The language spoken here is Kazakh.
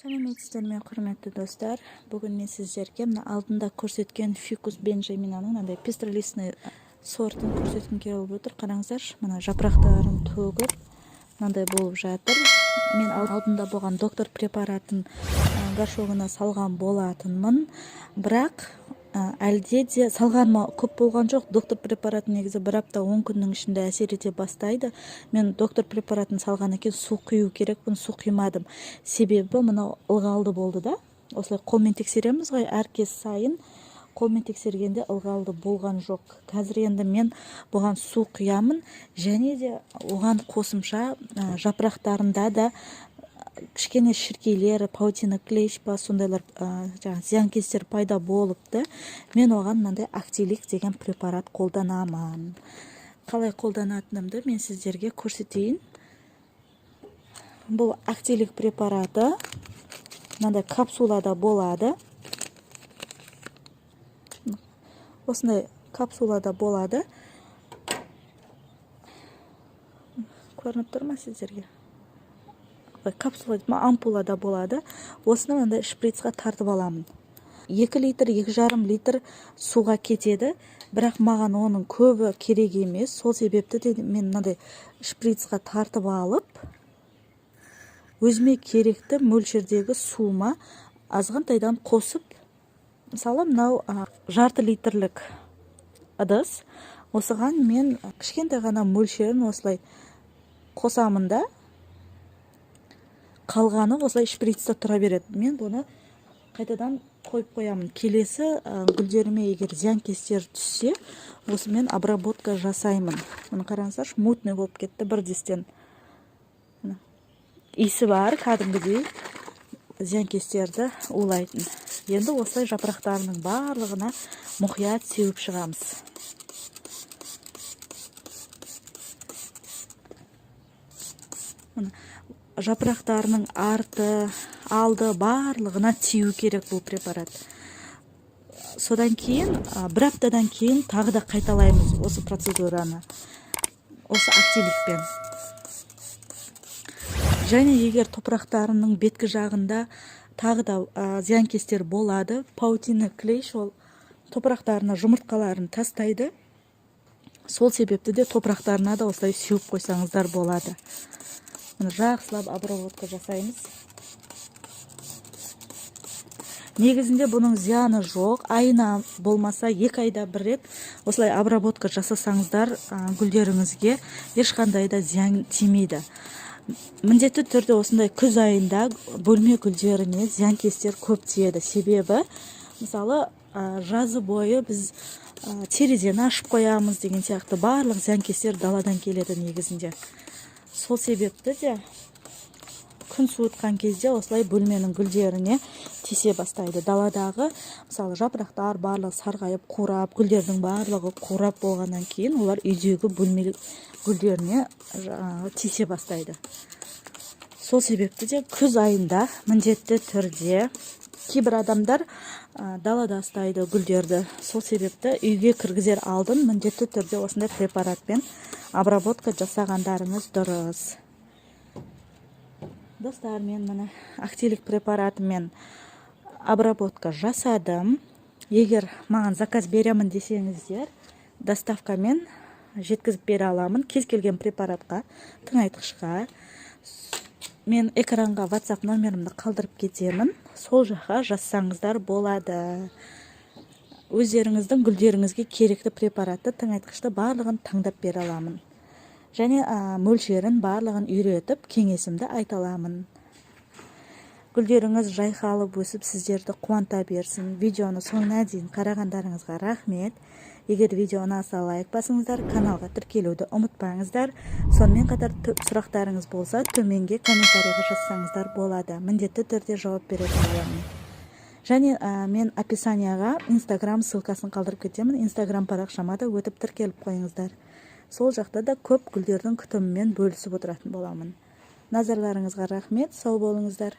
Сәлеметсіздер ме, құрметті достар! Бүгін мен сіздерге мына алдында көрсеткен фикус бенджаминаның мынандай пестролистный сортын көрсеткім келіп отыр. Қараңыздаршы, мына жапырақтарын төгіп, мынандай болып жатыр. Мен алдында болған Доктор препаратын горшогына салған болатынмын, бірақ әлде де салғаныма көп болған жоқ. Доктор препараты негізі бір апта, 10 күннің ішінде әсер ете бастайды. Мен Доктор препаратын салғаннан кейін су құю керекпін, су құймадым, себебі мынау ылғалды болды да. Осылай қолмен тексереміз ғой әр кез сайын. Қолмен тексергенде ылғалды болған жоқ. Қазір енді мен бұған су құямын және де оған қосымша жапырақтарында да кішкене шіркейлер, паутина клещ па, сондайлар, жаңағы зиянкестер пайда болыпты. Мен оған мынандай Актилик деген препарат қолданамын. Қалай қолданатынымды мен сіздерге көрсетейін. Бұл Актилик препараты мынандай капсулада болады, осындай капсулада болады. Көрініп тұр ма сіздерге? Капсула, ампулада болады. Осыны мынандай шприцқа тартып аламын. 2 литр, 2,5 литр суға кетеді, бірақ маған оның көбі керек емес. Сол себепті де мен мынандай шприцқа тартып алып, өзіме керекті мөлшердегі суыма азғантайдан қосып, мысалы, мынау жарты литрлік ыдыс, осыған мен кішкентай ғана мөлшерін осылай қосамын да, қалғаны осылай шприцте тұра береді. Мен бұны қайтадан қойып қоямын. Келесі гүлдеріме егер зиянкестер түссе, осымен обработка жасаймын. Міне, қараңыздаршы, мутный болып кетті бірдестен. Иісі бар, кәдімгідей зиянкестерді улайтын. Енді осылай жапырақтарының барлығына мұқият сеуіп шығамыз. Міне, жапырақтарының арты, алды, барлығына тию керек бұл препарат. Содан кейін бір аптадан кейін тағы да қайталаймыз осы процедураны, осы Актиликпен. Және егер топырақтарының беткі жағында тағы да зиянкестер болады, паутина клещ, ол топырақтарына жұмыртқаларын тастайды. Сол себепті де топырақтарына да осылай сеуіп қойсаңыздар болады. Міне, жақсылап обработка жасаймыз. Негізінде бұның зияны жоқ. Айына болмаса 2 айда бір рет осылай обработка жасасаңыздар, гүлдеріңізге ешқандай да зиян тимейді. Міндетті түрде осындай күз айында бөлме гүлдеріне зиянкестер көп тиеді, себебі, мысалы, жазы бойы біз терезені ашып қоямыз деген сияқты. Барлық зиянкестер даладан келеді негізінде. Сол себепті де күн суытқан кезде осылай бөлменің гүлдеріне тисе бастайды. Даладағы, мысалы, жапырақтар барлығы сарғайып, қурап, гүлдердің барлығы қурап болғаннан кейін олар үйдегі бөлме гүлдеріне тисе бастайды. Сол себепті де күз айында міндетті түрде кейбір адамдар далада ұстайды гүлдерді. Сол себепті үйге кіргізер алдын міндетті түрде осындай препаратпен обработка жасағандарыңыз дұрыс. Достар, мен, міне, Актилик препаратымен обработка жасадым. Егер маған заказ беремін десеңіздер, доставкамен жеткізіп бере аламын кез келген препаратқа, тыңайтқышқа. Мен экранға WhatsApp номерімді қалдырып кетемін, сол жаққа жазсаңыздар болады. Өздеріңіздің гүлдеріңізге керекті препаратты, тыңайтқышты барлығын таңдап бере аламын және мөлшерін барлығын үйретіп, кеңесімді айта аламын. Гүлдеріңіз жайқалып өсіп, сіздерді қуанта берсін. Видеоны соңына дейін қарағандарыңызға рахмет. Егер видео ұнаса, лайк басыңыздар, каналға тіркелуді ұмытпаңыздар. Сонымен қатар сұрақтарыңыз болса, төменге комментарийға жазсаңыздар болады, міндетті түрде жауап беретін боламын. Және мен описанияға Инстаграм ссылкасын қалдырып кетемін. Инстаграм парақшама да өтіп, тіркеліп қойыңыздар. Сол жақта да көп гүлдердің күтімімен бөлісіп отыратын боламын. Назарларыңызға рахмет, сау болыңыздар.